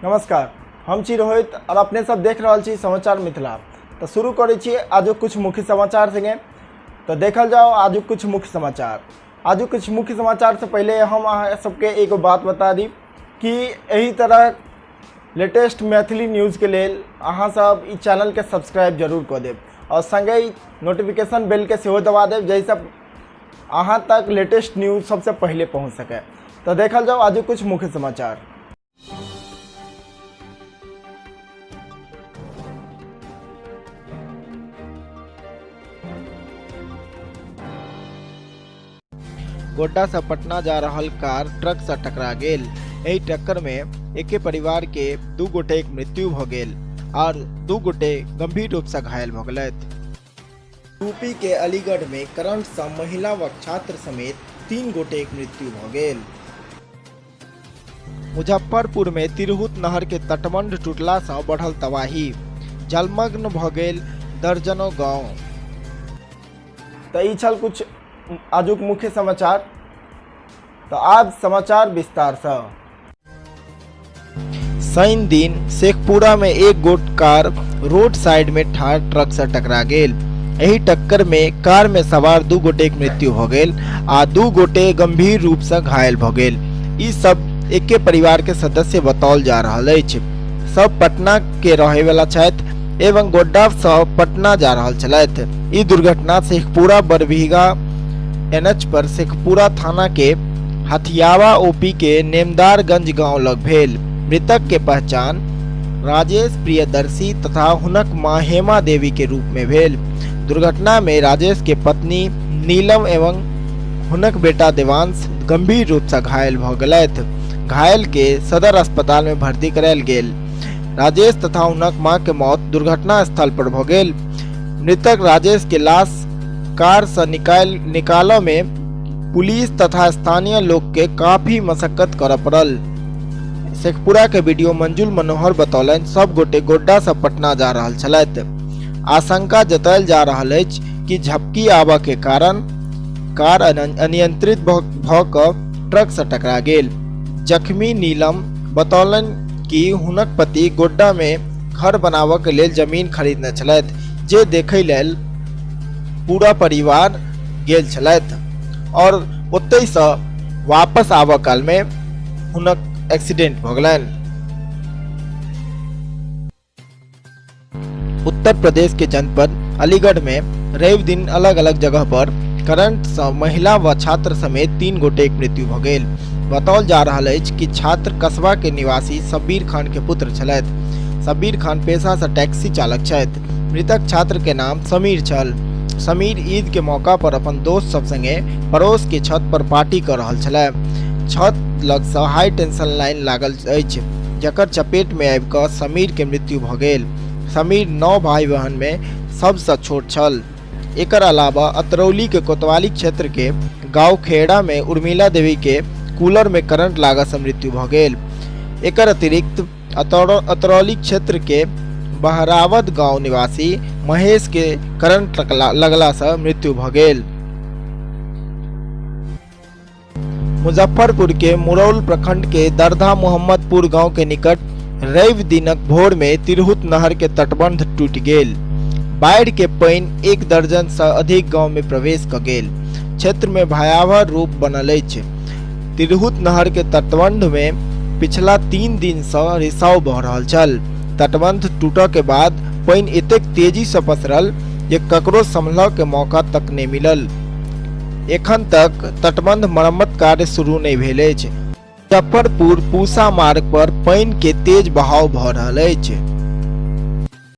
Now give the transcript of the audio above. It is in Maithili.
नमस्कार, हम छी रोहित और अपने सब देख रहल छी समाचार मिथिला। तो शुरू करै छी आजुक कुछ मुख्य समाचार संगे। तो देखल जाओ आजुक कुछ मुख्य समाचार। आजुक कुछ मुख्य समाचार से पहले हम अहाँ सबके एगो बात बता दी कि एही तरह लेटेस्ट मैथिली न्यूज़ के लेल अहाँ सब ई चैनल के सब्सक्राइब जरूर कऽ देब और संगे नोटिफिकेशन बेल के सेहो दबा देब, जाहिसँ अहाँ तक लेटेस्ट न्यूज़ सबसे पहले पहुँच सके। तो देखल जाओ आजुक कुछ मुख्य समाचार। गोड्डा से पटना जा रहल कार ट्रक से टकरा गेल। एहि टक्कर में एके परिवार के 2 गोटे के मृत्यु भ गेल और 2 गोटे गंभीर रूप से घायल भ गेलथि। यूपी के अलीगढ़ में करंट से महिला व छात्र समेत 3 गोटे के मृत्यु भ गेल। मुजफ्फरपुर में तिरहुत नहर के तटबंध टूटला से बढ़ल तबाही, जलमग्न भ गेल दर्जनों गांव। तो ई छल कुछ आजुक मुख्य समाचार। तो आज समाचार विस्तार से। शनि दिन शेखपुरा में एक गोट कार रोड साइड में ठाढ़ ट्रक से टकरा गेल। एही टक्कर में कार में सवार 2 गोटे के मृत्यु भ गेल आ 2 गोटे गंभीर रूप से घायल भ गेल। ई सब एके परिवार के सदस्य बताओल जा रहल अछि। सब पटना के रहे वाला छथि एवं गोड्डा से पटना जा रहल छलथि। ई दुर्घटना शेखपुरा बरबीघा एनएच पर शेखपुरा थाना के हथियावा ओपी के नेमदारगंज गांव लग भेल। मृतक के पहचान राजेश प्रियदर्शी तथा हुनक मां हेमा देवी के रूप में भेल। दुर्घटना में राजेश के पत्नी नीलम एवं हुनक बेटा देवांश गंभीर रूप से घायल भ गेलथि। घायल के सदर अस्पताल में भर्ती करायल गेल। राजेश तथा हुनक मां के मौत दुर्घटना स्थल पर भ गेल। मृतक राजेश के लाश कार से निकालऽ में पुलिस तथा स्थानीय लोग के काफी मशक्कत करऽ पड़ल। शेखपुरा के बीडीओ मंजुल मनोहर बतौलनि, सब गोटे गोड्डा से पटना जा रहल छलथि। आशंका जतायल जा रहल अछि कि झपकी आबऽ के कारण कार अनियंत्रित भ कऽ ट्रक से टकरा गेल। जख्मी नीलम बतौलनि कि हुनक पति गोड्डा में घर बनाबऽ के लेल जमीन खरीदने छलथि, जे देखै लेल पूरा परिवार गेल छलथि और ओतहि से वापस आबऽ काल में हुनक एक्सीडेंट भऽ गेलनि। उत्तर प्रदेश के जनपद अलीगढ़ में रवि दिन अलग अलग जगह पर करंट से महिला व छात्र समेत 3 गोटे के मृत्यु भ गेल। बताओल जा रहल अछि कि छात्र कस्बा के निवासी शब्बीर खान के पुत्र छलथि। शब्बीर खान पेशा से टैक्सी चालक छथि। मृतक छात्र के नाम समीर छल। समीर ईद के मौका पर अपन दोस्त सब संगे पड़ोस के छत पर पार्टी कर रहल छलै। छत लग से हाई टेंशन लाइन लागल अछि, जकर चपेट में आबि कऽ समीर के मृत्यु भ गेल। समीर 9 भाई बहन में सबसँ छोट छल। एकर अलावा अतरौली के कोतवाली क्षेत्र के गांव खेड़ा में उर्मिला देवी के कूलर में करंट लागऽ से मृत्यु भ गेल। एकर अतिरिक्त अतरौली क्षेत्र के बहरावत गांव निवासी महेश के करंट लगला से मृत्यु भ गेल। मुजफ्फरपुर के मुरौल प्रखंड के दरधा मोहम्मदपुर गांव के निकट रवि दिनक भोर में तिरहुत नहर के तटबंध टूटि गेल। बाढ़ि के पानि 1 दर्जन से अधिक गांव में प्रवेश क गेल। क्षेत्र में भयावह रूप बनल अछि। तिरहुत नहर के तटबंध में पिछला 3 दिन से रिसाव भऽ रहल छल। तटबंध टूटऽ के बाद पानि एतेक तेजी से पसरल जे ककरो संभलऽ के मौका तक नहि मिलल। एखन तक तटबंध मरम्मत कार्य शुरू नहि भेल अछि। मुजफ्फरपुर पूसा मार्ग पर पानि के तेज बहाव भऽ रहल अछि।